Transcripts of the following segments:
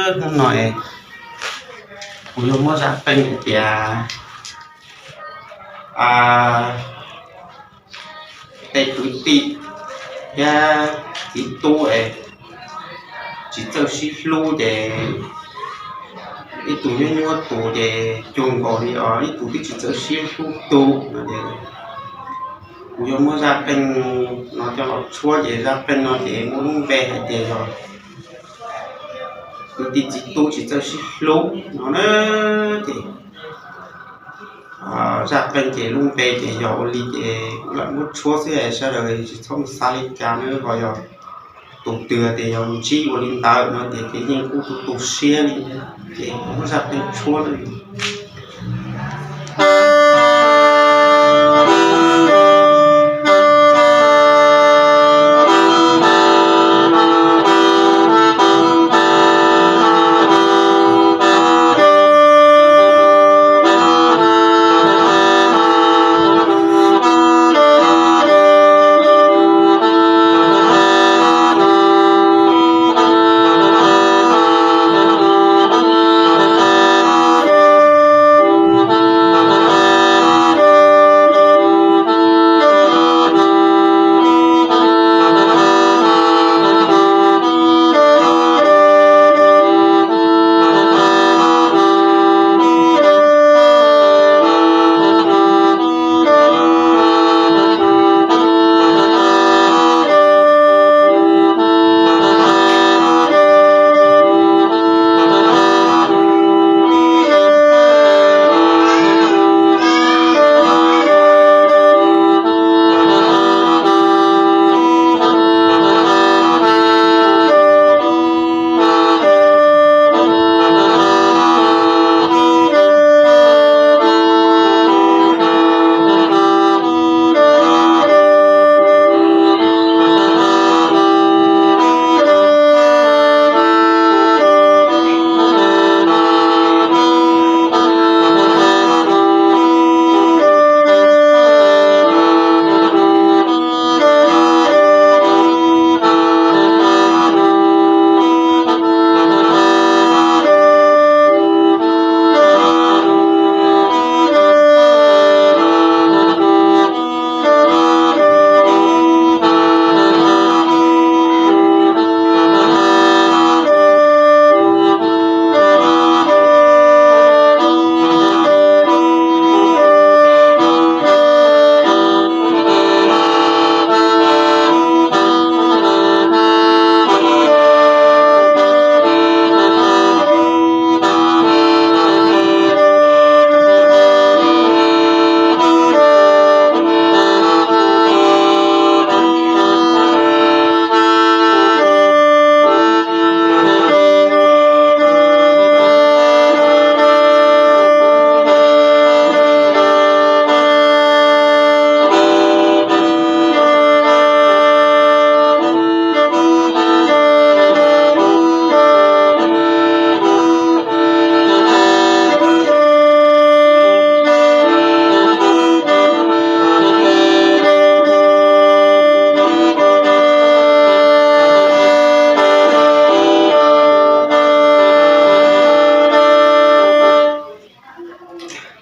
Hnub no es kuv yuav muab zaj qeej hais tias tej kwv tij thiab txiv tub es tsis txawj sib hlub ces ib tug nyuaj nyuaj tus ces cuag nkaus li os ib tug twb tsis txawj sib hlub tus no es kuv yuav muab zaj qeej no coj los tshuab ces zaj qeej no ces muaj lub npe hais tias yog kwv tij txiv tub tsis txawj sib hlub no na. Ces zaj qeej ces lub npe ces yog ua li ces kuv lam muab tshuab xwb es sawv daws tsis txhob mus xav li cas na, ho yog tus twg tias yog ntsib ua li ntawd no ces yeej kuj tu tu siab li. Ces muab zaj qeej tshuab na.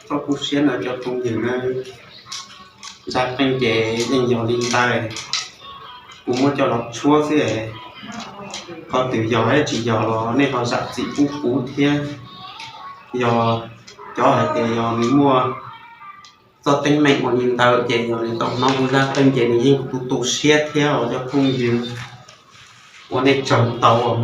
Txhob tu siab no cov phooj ywg na, zaj qeej ces yeej yog li ntawd, kuv muab coj los tshuab xwb. Qhov twg yog thiab tsis yog los nej ho zam txim pub kuv thiab. Yog cov hais tias yog nws muaj txoj teeb meem ua li ntawd ces yog nws tau hnov kuv zaj qeej ces nws yeej tu tu siab thiab os cov phooj ywg. Ua nej tsaug ntau os.